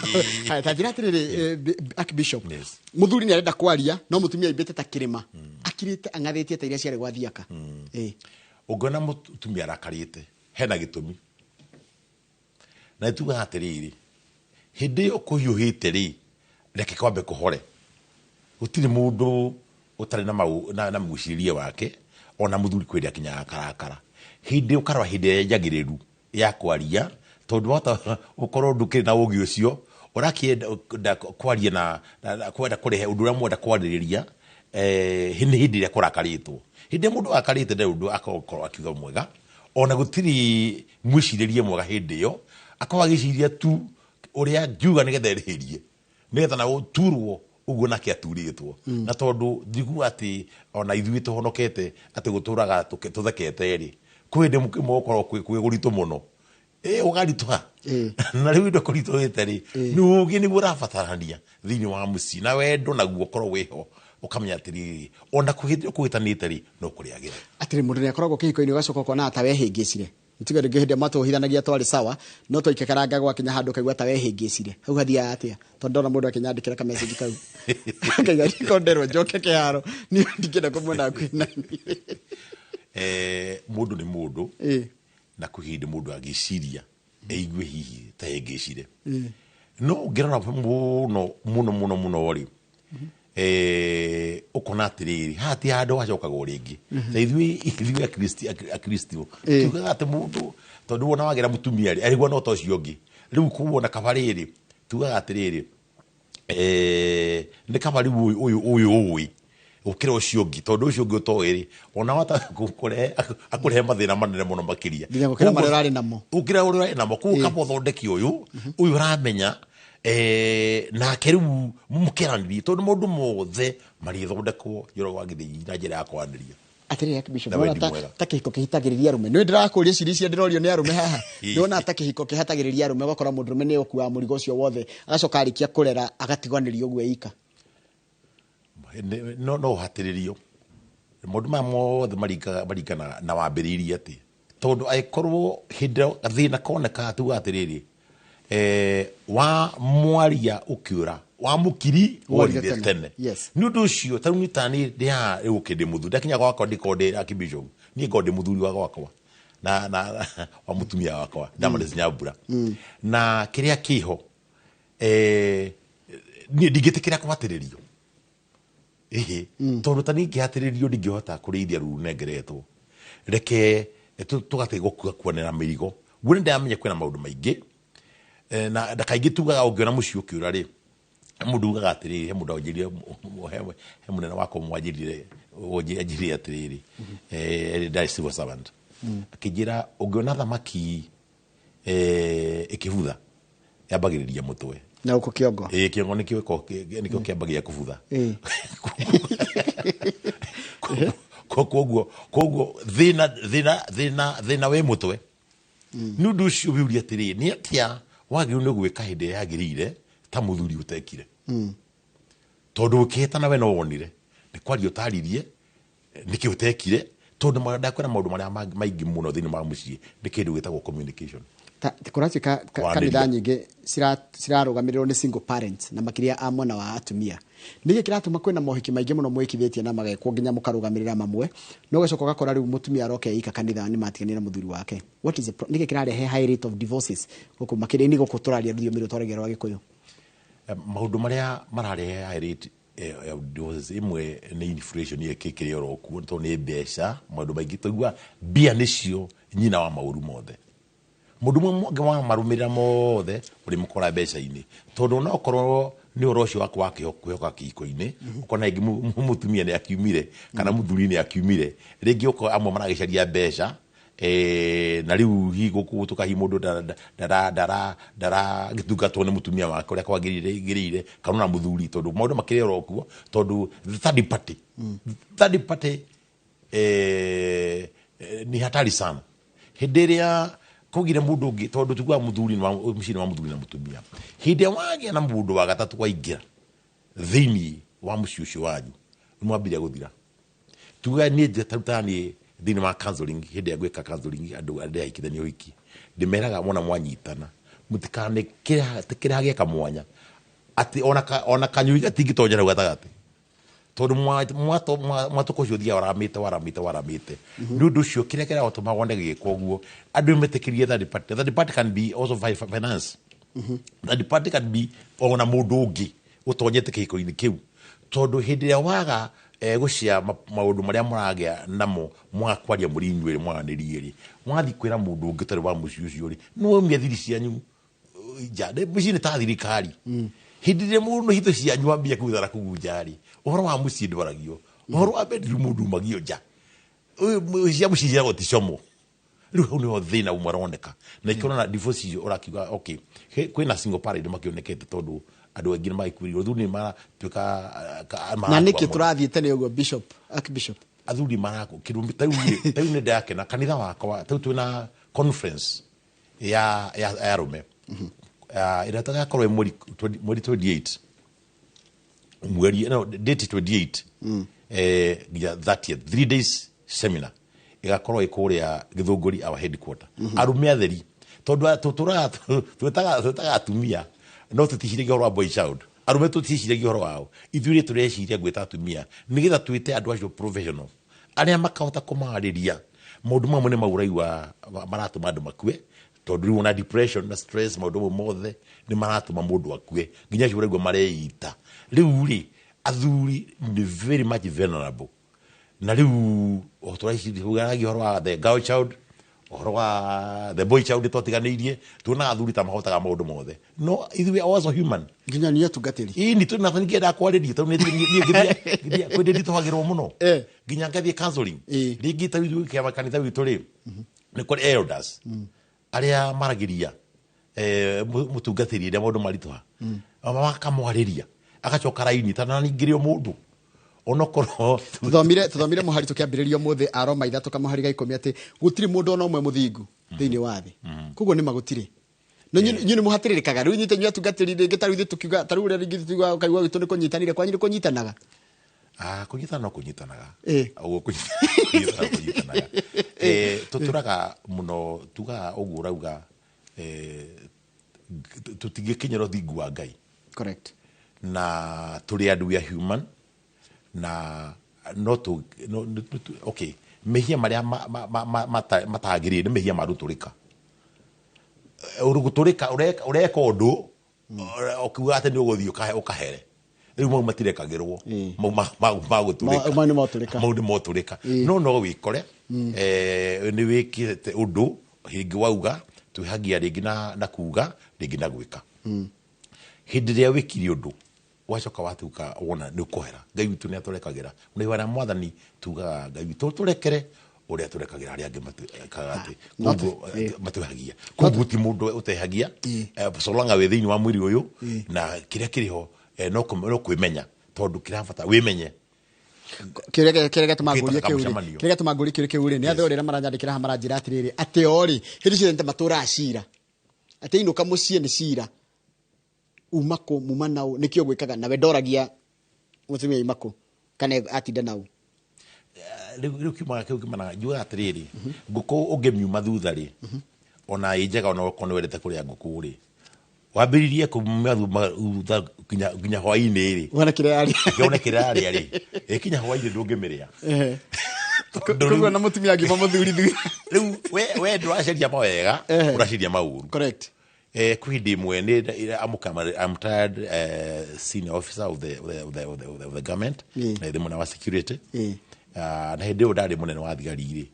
Haya, ta njĩra atĩrĩrĩ, Archbishop, Yes. mũthuri nĩ arenda kwaria no mũtumia aimbĩte ta kĩrĩma, akirĩte ang'athĩtie ta iria ciarĩ gwa thiaka. Ĩ. Ũngĩona mũtumia arakarĩte, hena gĩtũmi, na nĩtugaga atĩrĩrĩ, hĩndĩ ĩyo kũhiũhĩte rĩ, reke kwambe kũhore. Gũtirĩ mũndũ ũtarĩ na mau, na mwĩcirĩrie wake. Ona mũthuri kwĩ hĩndĩ akinyaga karakara, hĩndĩ ũkarora hĩndĩ ĩrĩa njagĩrĩru ya kwaria, tondũ wahota ũkorwo ndũkĩrĩ na ũgĩ ũcio ũrakĩenda kwaria na kwenda kũrehe ũndũ ũrĩa mwenda kwarĩrĩria. Nĩ hĩndĩ ĩrĩa kũrakarĩtwo, hĩndĩ ĩrĩa mũndũ akarĩte ndarĩ ũndũ akorwo akiuga mwega, ona gũtirĩ mwĩcirĩrie mwega. Hĩndĩ ĩyo akorwo agĩciria tu ũrĩa ngiuga nĩgetha erĩhĩrie, nĩgetha na ũturwo ũguo nake aturĩtwo. Na tondũ njiguaga atĩ ona ithuĩ tũhonokete atĩ gũtũraga tũthekete rĩ, kwĩ hĩndĩ mũkĩmwe gũkorwo kwĩ kũritũ mũno, ĩ ũgaritũha. Na rĩu indo kũritũhĩte rĩ, nĩ ũgĩ nĩguo ũrabatarania thĩinĩ wa mũciĩ, na wendo naguo ũkorwo wĩho, ũkamenya atĩrĩrĩ, ona kũhĩtio kũhĩtanĩte rĩ, no kũrĩagĩra. Atĩrĩ, mũndũ nĩ akoragwo kĩhiko-inĩ, ũgacoka ũkona ta wehĩngĩcire. Tiga rĩngĩ hĩndĩ ĩrĩa matũhithanagia twarĩ sawa, no twaikekaranga, gwakinya handũ ũkaigua ta wehĩngĩcire. Hau hathiaga atĩa? Tondũ ndona mũndũ akĩnyandĩkĩra ka message kau, akaiga niko nderwo njoke kĩharo, niĩ ndingĩenda kũmuona hakuhĩ na niĩ. Mũndũ nĩ mũndũ. Na kwĩ hĩndĩ mũndũ agĩciria eigue hihi ta hĩngĩcire, no ũngĩrora mũno mũno mũno mũno rĩ, ũkona atĩrĩrĩ, haha ti handũ hacokagwo rĩngĩ. Ta ithuĩ akristo tugaga atĩ mũndũ, tondũ wona wagĩra mũtumia rĩ, arĩgua no ta ũcio ũngĩ. Rĩu kuona kaba rĩrĩ, tugaga atĩrĩrĩ, nĩ kaba rĩu ũyũ ũĩ gũkĩra ũcio ũngĩ, tondũ ũcio ũngĩ ũtoĩ rĩ, ona wata kũrehe akũrehe mathĩna manene mũno makĩria. Nginya gũkĩra marĩa ũrarĩ namo. Gũkĩra ũrĩa ũrarĩ namo. Koguo kaba ũthondeke ũyũ ũramenya, nake rĩu mũkĩaranĩrie, tondũ maũndũ mothe marĩthondekwo Njoroge wa Gĩthĩi na njĩra ya kwaranĩria. Atĩrĩrĩ Archbishop, Na nĩwona wendi ta, mwega. ta kĩhiko kĩhitagĩrĩria arũme? Nĩ ndĩrakũria ciũria icia ndĩrorio nĩ arũme haha. Nĩwona ta kĩhiko kĩhatagĩrĩria arũme, ũgakora mũndũrũme nĩ ũkuaga mũrigo ũcio wothe, agacoka arĩkia kũrera agatiganĩrio ũguo ika? No ũhatĩrĩrio. Maũndũ maya mothe maringanaga na wambĩrĩirie atĩ, tondũ angĩkorwo hĩndĩ ĩrĩa gathĩna koneka, tuga atĩrĩrĩ, wa mwaria ũkĩũra wa mũkiri worire worire tene. Tene. Nĩ ũndũ ũcio ta rĩu niĩ tani ndĩ haha rĩu ũkĩ ndĩ mũthuri, ndakinya gwakwa ndikorwo ndĩ archbishop, niĩ ngorwo ndĩ mũthuri wa gwakwa na wa mũtumia wakwa Damaris Nyambura, na kĩrĩa kĩho, niĩ ndingĩtĩkĩra kũhatĩrĩrio. Ĩhĩ, tondũ ta niĩ ngĩhatĩrĩrio ndingĩhota kũrĩithia ruru nengeretwo. Reke tũgathiĩ gũkuanĩra mĩrigo. Guo nĩ ndĩramenya kwĩna maũndũ maingĩ. Na kaingĩ tugaga ũngĩona mũciĩ ũkĩũra rĩ, he mũndũ ugaga atĩrĩrĩ, he mũndũ wanjĩrire, he mũnene wakwa mwanjĩrire, anjĩrire atĩrĩrĩ, ndarĩ civil servant, akĩnjĩra ũngĩona thamaki ĩkĩbutha yambagĩrĩria mũtwe. Na gũkũ kĩongo. Ĩĩ, kĩongo nĩkĩo kĩambagia kũbutha. Koguo thĩna wĩ mũtwe. Nĩ ũndũ ũcio wĩũrie atĩrĩrĩ, nĩ atĩa wagĩrĩirwo nĩ gwĩka hĩndĩ ĩrĩa yagĩrĩire ta mũthuri ũtekire, tondũ ũkĩhĩtana we no wonire nĩ kwaria ũtaririe nĩkĩ ũtekire, tondũ ndakwĩra maũndũ marĩa maingĩ mũno thĩinĩ wa mũciĩ nĩ kĩndũ gĩtagwo communication. Ta kũratuĩka Kwaranĩria. Kanitha nyingĩ cirarũgamĩrĩrwo nĩ single parents, na makĩria a mwena wa atumia. Nĩkĩ kĩratũma kwĩna mohiki maingĩ mũno mwĩkithĩtie na magekwo nginya mũkarũgamĩrĩra mamwe, no ũgacoka ũgakora rĩu mũtumia aroka eika kanitha nĩ matiganire na mũthuri wake? What is the nĩkĩ kĩrarehe high rate of divorces gũkũ, makĩria-inĩ gũkũ tũraria rũthiomi rũrũ twaragia rwa Gĩkũyũ? Maũndũ marĩa mararehe high rate ya divorces, ĩmwe nĩ inflation ĩkĩkĩrĩ oro kuo, tondũ nĩ mbeca. Maũndũ maingĩ tũigua mbia nĩcio nyina wa maũru mothe. Mũndũ ũmwe mũngĩ wa marũmĩrĩra mothe ũrĩmũkora mbeca-inĩ, tondũ onokorwo nĩ ũhoro ũcio waku wa kwĩhoka kĩhiko-inĩ, ũkona rĩngĩ mũtumia nĩ akiumire kana mũthuri nĩ akiumire rĩngĩ, ũkora amwe maragĩcaria mbeca. Na rĩu hihi gũgũtũka hihi mũndũ ndaragĩtungatwo nĩ mũtumia wake ũrĩa kwagĩrĩire kana ona mũthuri, tondũ maũndũ makĩrĩ oro kuo, tondũ the third party, third party ni hatari sana. Hĩndĩ ĩrĩa kũgire mũndũ ũngĩ, tondũ tugaga mũthuri nĩ mũciĩ nĩ wa mũthuri na mũtumia, hĩndĩ ĩrĩa wagĩa na mũndũ wa gatatũ waingĩra thĩinĩ wa mũciĩ ũcio wanyu, nĩ mwambire gũthira. Tuga niĩ tarutaga niĩ thĩinĩ wa counseling, hĩndĩ ĩrĩa ngwĩka counseling andũ arĩa ahikithania ũhiki, ndĩmeraga wona mwanyitana mũtikane kĩrĩa gĩeka mwanya atĩ ona kanyui gatingĩtonyera hau gatagatĩ, tondũ mwatũka ũcio ũthiaga waramĩte waramĩte waramĩte. Nĩ ũndũ ũcio kĩrĩa kĩratũma wone gĩgĩkwo ũguo, andũ metĩkĩrie third party. Third party can be also finance. Third party can be ona mũndũ ũngĩ ũtonyete kĩhiko-inĩ kĩu, tondũ hĩndĩ ĩrĩa waga gũcia maũndũ marĩa mũragĩa namo, mwaga kwaria mũrĩ inyuĩ mwaranĩrie rĩ, wathiĩ kwĩra mũndũ ũngĩ ũtarĩ wa mũciĩ ũcio rĩ, nĩ waumia thiri cianyu nja. Mũciĩ nĩ ta thirikari. Hĩndĩ ĩrĩa mũndũ hitho cianyu wambia kũgithara kũu nja rĩ, ũhoro wa mũciĩ ndwaragio, ũhoro wa bedroom mũndũ umagio nja. Ũyũ cia mũciĩ ciagwo ti como. Rĩu hau nĩho thĩna ũmwe ũroneka na ikĩona divorce icio ũrakiuga okay, kwĩna single parent makĩonekete, tondũ andũ aingĩ nĩ magĩkuĩrĩirwo, athuri nĩ maratuĩka Na nĩkĩ tũrathiĩ tene ũguo, bishop, archbishop? Athuri marako kĩndũ tarĩu rĩ, tarĩu nĩ ndakena kanitha wakwa, tarĩu twĩna conference ya arũme ĩrĩa tũgakorwo ĩ mweri 28, mweri no date 28 nginya 30th, 3 days seminar ĩgakorwo ĩ kũrĩa Gĩthũngũri, our headquarter. Arũme atheri, tondũ tũtũraga twĩtaga atumia no tũticiragia ũhoro wa boy child, arũme tũticiragia ũhoro wao. Ithuĩ tũreciria gwĩta atumia nĩgetha twĩte andũ acio professional arĩa makahota kũmarĩria maũndũ mamwe nĩ mau ũraigua maratũma andũ makue, tondũ rĩu ona depression na stress, maũndũ mamwe mothe nĩ maratũma mũndũ akue, nginya acio ũraigua mareita. Rĩu rĩ, athuri nĩ very much vulnerable, na rĩu tũragia ũhoro wa the girl child, ũhoro wa the boy child, twatiganĩirie tuonaga athuri ta mahotaga maũndũ mothe, no ithuĩ also human. Nginya niĩ atungatĩri. Ĩĩ, nĩ tũrĩ na ngĩenda kwarĩria tondũ niĩ ngĩthiĩ kwĩ nditũhagĩrwo mũno nginya ngathiĩ counseling. Rĩngĩ ta ithuĩ kĩama kanitha witũ rĩ, nĩ kũrĩ elders arĩa maragĩria mũtungatĩri rĩrĩa maũndũ maritũha, makamwarĩria agacoka raini tana ningĩrĩ o mũndũ onokorwo. Tũthomire mũhari tũkĩambĩrĩria ũmũthĩ, Aroma 3 kamũhari ga 10, atĩ gũtirĩ mũndũ ona ũmwe mũthingu thĩinĩ wa thĩ. Koguo nĩ magũtirĩ no inyuĩ nĩ mũhatĩrĩrĩkaga rĩu inyuĩ inyuĩ atungatĩri rĩngĩ, tarĩu ithuĩ tũkiuga, tarĩu ũrĩa rĩngĩ tukiuga ũkaigua gwitũ nĩ kũnyitanire, kwanyu nĩ kũnyitanaga? Ah, kũnyitana no kũnyitanaga. Ũguo kũnyitana kũnyitanaga. Tũtũraga mũno tugaga ũguo ũrauga, tũtingĩkinyĩra ũthingu wa Ngai. Na tũrĩ andũ, we are human, na no tu no, no, okay, mehia marĩa matagĩrĩire nĩ mehia ma rũtũrĩka. Gũtũrĩka ũreka ũndũ ũkiuga atĩ nĩ ũgũthiĩ ũkahere, rĩu mau matirekagĩrwo. Mau ma gũtũrĩka. Mau nĩ motũrĩka. Mau nĩ motũrĩka, no wĩkore nĩ wĩkĩte ũndũ hĩngĩ wauga twĩhagia rĩngĩ na kuga rĩngĩ na gwĩka. Hĩndĩ ĩrĩa wĩkire ũndũ wacoka watuka wona nĩ ũkũhera, Ngai witũ nĩ atũrekagĩra na ihoya Mwathani tugaga Ngai witũ tũrekere ũrĩa tũrekagĩra arĩa angĩ matwĩkaga atĩ koguo matwĩhagia, koguo ti mũndũ ũtehagia so long wĩ thĩinĩ wa mwĩrĩ ũyũ na kĩrĩa kĩrĩ ho, no kwĩmenya, tondũ kĩrabata wĩmenye. Kĩrĩa gĩatũma ngũrie Ũkĩĩta kĩu rĩ, kamũcemanio. kĩrĩa gĩatũma ngũrie kĩũria kĩu rĩ, nĩ athĩ ũrĩa maranyandĩkĩra haha maranjĩra atĩrĩrĩ, atĩ o rĩ hĩndĩ ciothe nĩ ta matũraga cira, atĩ inũka mũciĩ nĩ cira uma kũ muma nau, nĩkĩo gwĩkaga nawe ndoragia mũtumia ima kũ kana atinda nau. Rĩu kiumaga kĩu kiumanaga njugaga atĩrĩrĩ, ngũkũ ũngĩmiuma thutha rĩ, ona ĩ njega, ona okorwo nĩ wendete kũrĩa ngũkũ rĩ, wambĩrĩrie kũmia thutha nginya hwaĩ-inĩ rĩ, wona kĩrĩa yarĩa. Kĩone kĩrĩa yarĩa rĩ, ĩkinya hwaĩ-inĩ ndũngĩmĩrĩa. Tondũ Koguo na mũtumia angiuma mũthuri thutha. Rĩu we ndũracaria mawega, ũracaria maũru. Kwĩ hĩndĩ ĩmwe nĩ I'm retired senior officer of the government na ndĩ mũnene wa security. Ah, na hĩndĩ ĩyo ndarĩ mũnene wa thigari rĩ,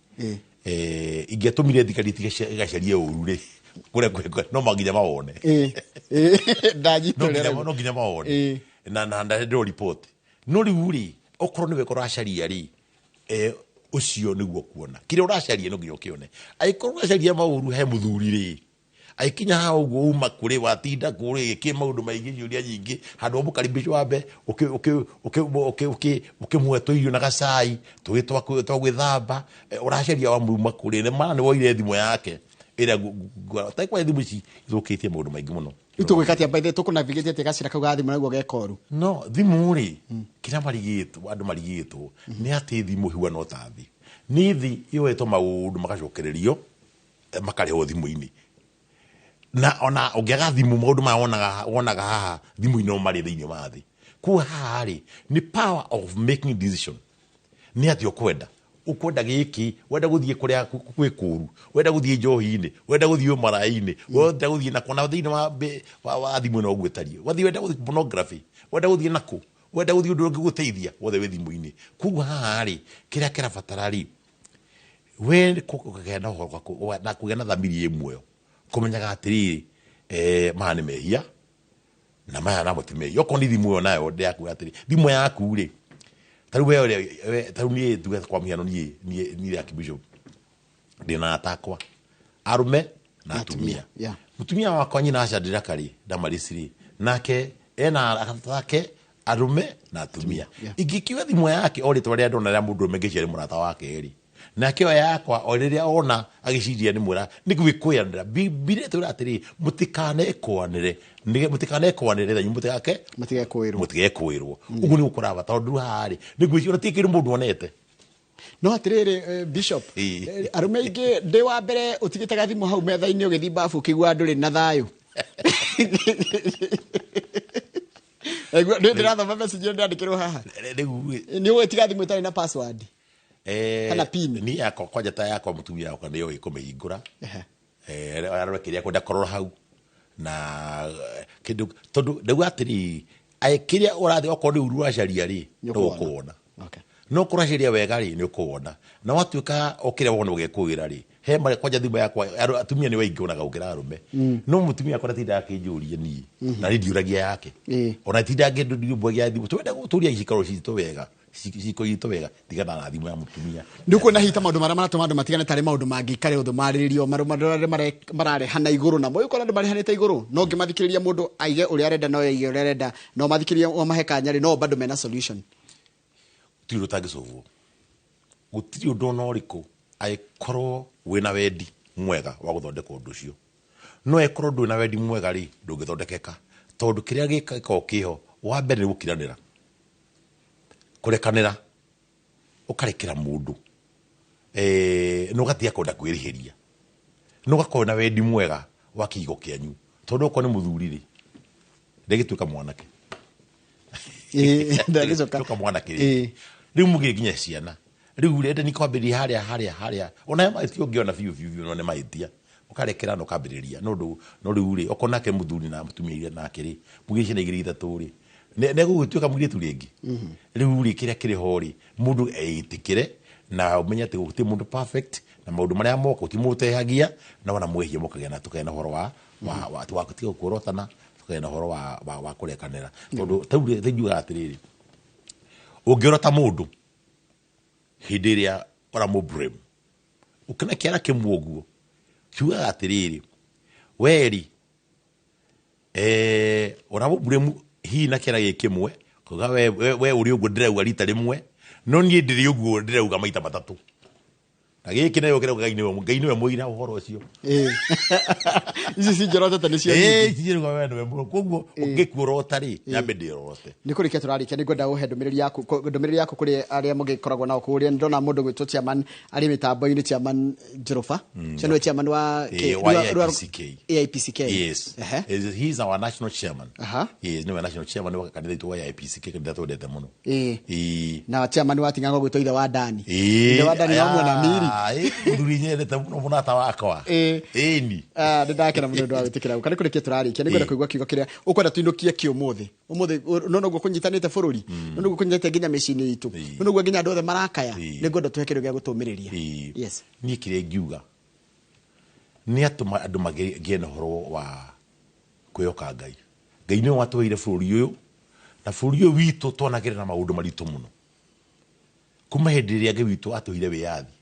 ingĩatũmire thigari igacarie ũru rĩ, kũrĩa no nginya mawone. Ndanyita No ũrĩa nginya ũrauga. No nginya mawone na ndero report, no rĩu rĩ, okorwo nĩwe ũracaria rĩ, Ũcio nĩguo kuona kĩrĩa ũracaria no nginya ũkĩone. Angĩkorwo ũracaria maũru he mũthuri rĩ, agĩkinya haha ũguo uma kũrĩ watinda kũrĩ gĩkĩ maũndũ maingĩ, ciũria nyingĩ, handũ wa mũkaribisho wambe ũkĩmũhe tũirio na gacai tũgĩ twa gwĩthamba, ũracaria wa muma kũrĩ nĩ mana nĩ woire thimũ yake ĩrĩa kwa thimũ ici ithũkĩtie maũndũ maingĩ mũno. Rĩu tũgwĩka atĩa? By the way, tũkũnavigate atĩa gacĩra kau ga thimũ naguo gekoru? No thimũ rĩ, kĩrĩa marigĩtwo, andũ marigĩtwo nĩ atĩ thimũ huana o ta thĩ, nĩ thĩ yoetwo maũndũ magacokererio, makarehwo thimũ-inĩ, na ona ũngĩaga thimũ maũndũ maya wonaga haha thimũ-inĩ no marĩ thĩinĩ wa thĩ. Koguo haha rĩ, nĩ power of making decision, nĩ atĩ ũkwenda gĩkĩ, wenda gũthiĩ kũrĩa kwĩ kũru, wenda gũthiĩ njohi-inĩ, wenda gũthiĩ ũmaraya-inĩ, wenda gũthiĩ nakũ, na thĩinĩ wa thimũ ĩno ũguo ĩtariĩ, wathiĩ wenda gũthiĩ pornography, wenda gũthiĩ nakũ, wenda gũthiĩ ũndũ ũngĩgũteithia wothe wĩ thimũ-inĩ. Koguo haha rĩ, kĩrĩa kĩrabatara rĩ, we kũgĩa na ũhoro na kũgĩa na thamiri ĩ muoyo, kũmenyaga atĩrĩrĩ, maya nĩ mehia na maya namo ti mehia. Okorwo nĩ thimũ ĩyo nayo ndĩrakwĩra atĩrĩ, thimũ yaku rĩ, tarĩu we tarĩu niĩ tuge kwa mũhiano, niĩ Archbishop ndĩna arata akwa arũme na atumia. Mũtumia wakwa nyina aca ndĩrakarĩ Damaris rĩ, nake ena arata ake arũme na atumia. Ingĩkiuga thimũ yake o rĩtwa rĩa ndona rĩa mũndũ ũrũme ngĩciria nĩ mũrata wake rĩ, nake oya yakwa o rĩrĩa ona agĩciria nĩ mwĩra nĩ gwĩkũyanĩra. Bibilia ĩtwĩra atĩrĩ, mũtikanekũanĩre, mũtikanekũanĩre thanyu mũtigake Matigekũĩrwo. Mũtigekũĩrwo. Ũguo nĩ gũkũraba, tondũ rĩu haha rĩ, nĩ ngwĩciria ona ti kĩndũ mũndũ onete. No atĩrĩrĩ, Bishop, arũme aingĩ, ndĩ wa mbere ũtigĩte gathimũ hau metha-inĩ ũgĩthiĩ babu ũkĩigua ndũrĩ na thayũ. Nĩ ndĩrathoma message ĩyo ndandĩkĩrwo haha. Rĩu Nĩ ũgũtiga thimũ ĩtarĩ na password kana PIN? Niĩ yakwa kwanja ta yakwa mũtumia wakwa nĩyo ĩkũmĩhingũra. Arore kĩrĩa kwenda kũrora hau na kĩndũ, tondũ ndauga atĩrĩrĩ, kĩrĩa ũrathiĩ okorwo nĩ ũru ũracaria rĩ, Nĩ no ũkũwona. ũkũwona. No kũracaria wega rĩ, nĩ ũkũwona, na watuĩka o kĩrĩa wona ũgekũĩra rĩ, he marĩa kwanja thimũ yakwa atumia nĩ waingĩ onaga gũkĩra arũme, no mũtumia wakwa ndatindaga akĩnjũria niĩ, na niĩ ndiũragia yake. Ona tindaga ngĩndũmbwagia thimũ, twenda gũtũria cikaro citũ wega, ciko itũ wega, tigana na thimũ ya mũtumia. Nĩ ũkuona hihi ta maũndũ marĩa maratũma andũ matigane tarĩ maũndũ mangĩikare ũthũ marĩrĩrio, maũndũ marĩa mararehana igũrũ namo? Ũkona andũ marehanĩte igũrũ, no ngĩmathikĩrĩria mũndũ aige ũrĩa arenda, no aige ũrĩa arenda, no mathikĩrĩria o mahe kanya rĩ, no bado mena solution. Gũtirĩ ũndũ ũtangĩcũvwo, gũtirĩ ũndũ ona ũrĩkũ, angĩkorwo wĩna wendi mwega wa gũthondeka ũndũ ũcio. No ĩkorwo ndũrĩ na wendi mwega rĩ, ndũngĩthondekeka, tondũ kĩrĩa gĩkoragwo kĩho wa mbere nĩ gũkiranĩra, kũrekanĩra, ũkarekera mũndũ, na ũgatiga kwenda kwĩrĩhĩria, na ũgakorwo na wendi mwega wa kĩhiko kĩanyu, tondũ okorwo nĩ mũthuri rĩ, ndegĩtuĩka mwanake. Ndagĩcoka. Tuĩka mwanake rĩ, rĩu mũgĩe nginya ciana rĩu rĩ, nĩ kwambĩrĩria harĩa harĩa harĩa ona he mahĩtia ũngĩona biũ biũ biũ, no nĩ mahĩtia ũkarekera na ũkambĩrĩria, no ndũ no rĩu rĩ, okorwo nake mũthuri na mũtumia iria nake rĩ, mũgĩe ciana igĩrĩ ithatũ rĩ, nĩegũgĩtuĩka mũirĩtu rĩngĩ. Rĩu rĩ, kĩrĩa kĩrĩ ho rĩ, mũndũ eĩtĩkĩre na ũmenye atĩ gũtirĩ mũndũ perfect, na maũndũ marĩa moka gũtirĩ mũndũ ũtehagia, na wona mwehia mũkagĩa na tũkagĩa na ũhoro wa gũtiga kũorotana, tũkagĩa na ũhoro wa kũrekanĩra, tondũ tarĩu rĩ, njugaga atĩrĩrĩ, ũngĩorota mũndũ hĩndĩ ĩrĩa ũramũ-blame, ũkĩona kĩara kĩmwe ũguo, kiugaga atĩrĩrĩ, weri ũramũ-blame hihi na kĩara gĩ kĩmwe, kuga we ũrĩ ũguo ndĩrauga rita rĩmwe, no niĩ ndĩrĩ ũguo ndĩrauga maita matatũ, na gĩkĩ nayo kĩrauga Ngai nĩwe mũira ũhoro ũcio. Ici cinjorotete nĩcio nyingĩ. Ici njĩrauga we nĩwe mũira. Koguo ũngĩkuorota rĩ, nyambe ndĩorote. Nĩ kũrĩkia tũrarĩkia, nĩ ngwenda ũhe ndũmĩrĩri yaku kũrĩ arĩa mũgĩkoragwo nao kũrĩa. Nĩ ndona mũndũ gwĩtwo chairman arĩ mĩtambo-inĩ, chairman Njoroba. Ũcio nĩwe chairman wa Wa AIPCK. AIPCK. Yes. Yes, he is our national chairman. Yes, nĩwe national chairman wa kanitha itũ wa AIPCK, kanitha twendete mũno. Na chairman wa Ting'ang'a gwĩtwo ithe wa Dani. Ithe wa Dani wa mwena Miri. Mũthuri nyendete mũno, mũrata wakwa. Ĩni. Nĩ ndakena mũno nĩ ũndũ wa gwĩtĩkĩra gũka. Nĩ kũrĩkia tũrarĩkia, nĩ ngwenda kũigua kiugo kĩrĩa ũkwenda tũinũkie kĩ ũmũthĩ. Ũmũthĩ, no noguo kũnyitanĩte bũrũri, no noguo kũnyitanĩte nginya mĩciĩ-inĩ itũ, no noguo nginya andũ othe marakaya. Nĩ ngwenda tũhe kĩndũ gĩa gũtũmĩrĩria. Yes. Niĩ kĩrĩa ingiuga nĩ atĩ andũ magĩe na ũhoro wa kwĩhoka Ngai. Ngai nĩwe watũheire bũrũri ũyũ, na bũrũri ũyũ witũ twanagĩrĩra na maũndũ maritũ mũno. Kuma hĩndĩ ĩrĩa Ngai witũ atũheire wĩyathi,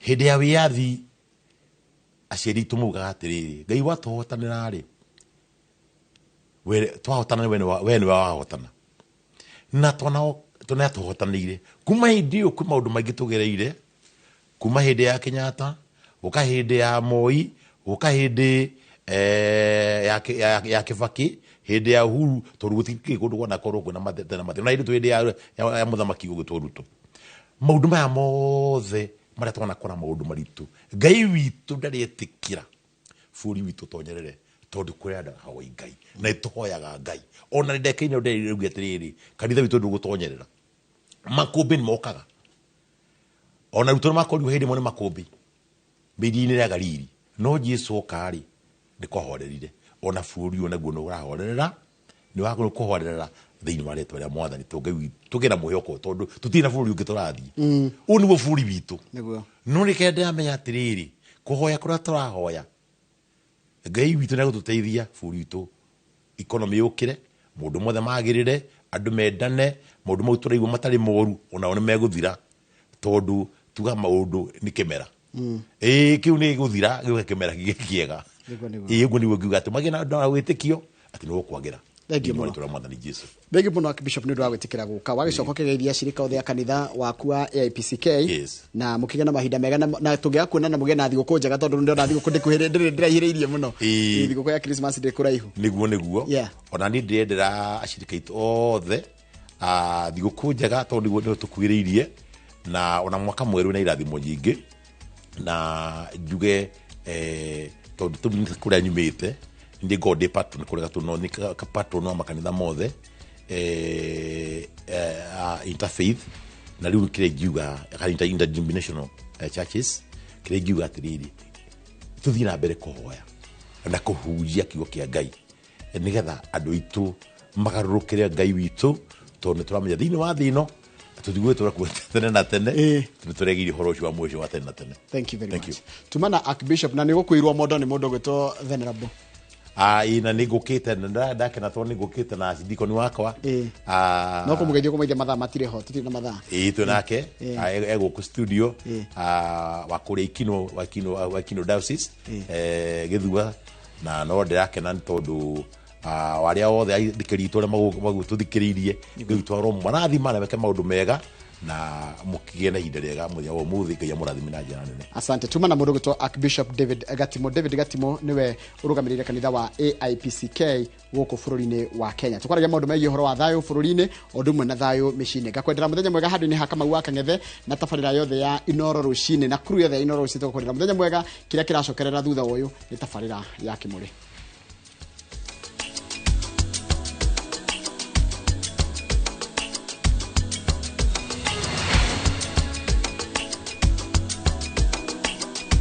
hĩndĩ ya wĩyathi aciari aitũ maugaga atĩrĩrĩ, Ngai watũhotanĩra rĩ, twahotana we nĩwe wahotana. Na tũhotanĩire kuma hĩndĩ ĩyo kwĩ maũndũ maingĩ tũgereire, kuma hĩndĩ ya Kenyatta gũka hĩndĩ ya Moi, gũka hĩndĩ ya Kibaki, hĩndĩ ya Uhuru, tondũ gũtikĩrĩ kũndũ kwanakorwo kwĩna mathĩna mathĩna. Na hĩndĩ twĩ hĩndĩ ya mũthamaki ũgwĩtwo Ruto. Maũndũ maya mothe marĩa twanakora maũndũ maritũ, Ngai witũ ndarĩ etĩkĩra bũrũri witũ ũtonyerere, tondũ kũrĩ andũ ahoi Ngai na nĩtũhoyaga Ngai. Ona ndeka-inĩ ndĩrauga atĩrĩrĩ, kanitha witũ ndũgũtonyerera, makũmbĩ nĩ mokaga. Ona arutwo nĩ makorirwo hĩndĩ ĩmwe nĩ makũmbĩ mĩiria-inĩ ya Galili, no Jesu oka rĩ, nĩ kwahorerire. Ona bũrũri ũyũ naguo nĩ ũrahorerera, nĩ wagĩrĩirwo kũhorerera thĩinĩ wa rĩtwa rĩa Mwathani, tondũ Ngai witũ tũgĩe na mwĩhoko, tondũ tũtirĩ na bũrũri ũngĩ tũrathiĩ. Ũyũ nĩguo bũrũri witũ. No reke ndĩramenya atĩrĩrĩ, kũhoya kũrĩa tũrahoya, Ngai witũ nĩ egũtũteithia bũrũri witũ, economy yũkĩre, maũndũ mothe magĩrĩre, andũ mendane, maũndũ mau tũraigua matarĩ moru onao nĩ megũthira, tondũ tuga maũndũ nĩ kĩmera. Ĩĩ, kĩu nĩ gĩgũthira, gĩũke kĩmera kĩngĩ kĩega. Ĩĩ, ũguo nĩguo ngiuga atĩ magĩe na wĩtĩkio atĩ nĩ gũkwagĩra. Thank you Thĩinĩ wa mũno. rĩĩtwa rĩa Mwathani Jesu. Thank you mũno Archbishop nĩ ũndũ wa gwĩtĩkĩra gũka. Wagĩcoka ũkĩgeithia acirika othe a kanitha waku wa AIPCK. Na mũkĩgĩa na mahinda mega na tũngĩaga kuonana mũgĩe na thigũkũ njega, tondũ ndĩrona thigũkũ ndĩraihĩrĩirie mũno. Thigũkũ ya Christmas ndĩ kũraihu. Nĩguo, nĩguo. Ona niĩ ndĩrendera acirika aitũ othe thigũkũ njega, tondũ nĩguo nĩyo tũkuhĩrĩirie, na ona mwaka mwerũ na irathimo nyingĩ. Na njuge tondũ tũmĩte kũrĩa nyumĩte, nĩ ngoragwo ndĩ patron kũrĩa Gatũno, nĩ patron wa makanitha mothe, interfaith. Na rĩu kĩrĩa ingiuga, kana interdenominational churches, kĩrĩa ingiuga atĩrĩrĩ, tũthiĩ na mbere kũhoya na kũhunjia kiugo kĩa Ngai, nĩgetha andũ aitũ magarũrũkĩre Ngai witũ, tondũ nĩ tũramenya thĩinĩ wa thĩ ĩno tũtigũgĩtũra kuo tene na tene, nĩ tũregeire ũhoro ũcio wa mũico wa tene na tene. Thank you very Thank much. you. Tumana Archbishop, na nĩ gũkwĩrwo mondo nĩ mũndũ ũgwĩtwo Venerable. Ĩĩ, na nĩ ngũkĩte, na ndakena tondũ nĩ ngũkĩte na dikoni wakwa. No kũmũgeithia kũmũgeithia, mathaa matirĩ ho, tũtirĩ na mathaa. Ĩĩ, twĩ nake. E gũkũ studio, wa kũrĩa Ikino, wa Ikino, wa Ikino Diocese, Gĩthua, na no ndĩrakena nĩ tondũ arĩa othe athikĩrĩria itũ arĩa magũtũthikĩrĩirie, Ngai witũ aromũrathima na meke maũndũ mega, na mũkĩgĩe na ihinda rĩega mũthenya wa ũmũthĩ. Ngai amũrathime na njĩra nene. Asante. Tuma na mũndũ ũgwĩtwo Archbishop David Gatimo. David Gatimo nĩwe ũrũgamĩrĩire kanitha wa AIPCK gũkũ bũrũri-inĩ wa Kenya. Tũkwaragia maũndũ megiĩ ũhoro wa thayũ bũrũri-inĩ, o ũndũ ũmwe na thayũ mĩciĩ-inĩ. Ngakwendera mũthenya mwega handũ-inĩ ha Kamau wa Kang'ethe na tabarĩra yothe ya Inoro rũcinĩ, na crew yothe ya Inoro rũcinĩ. Tũgakwendera mũthenya mwega. Kĩrĩa kĩracokerera thutha ũyũ nĩ tabarĩra ya Kĩmũrĩ.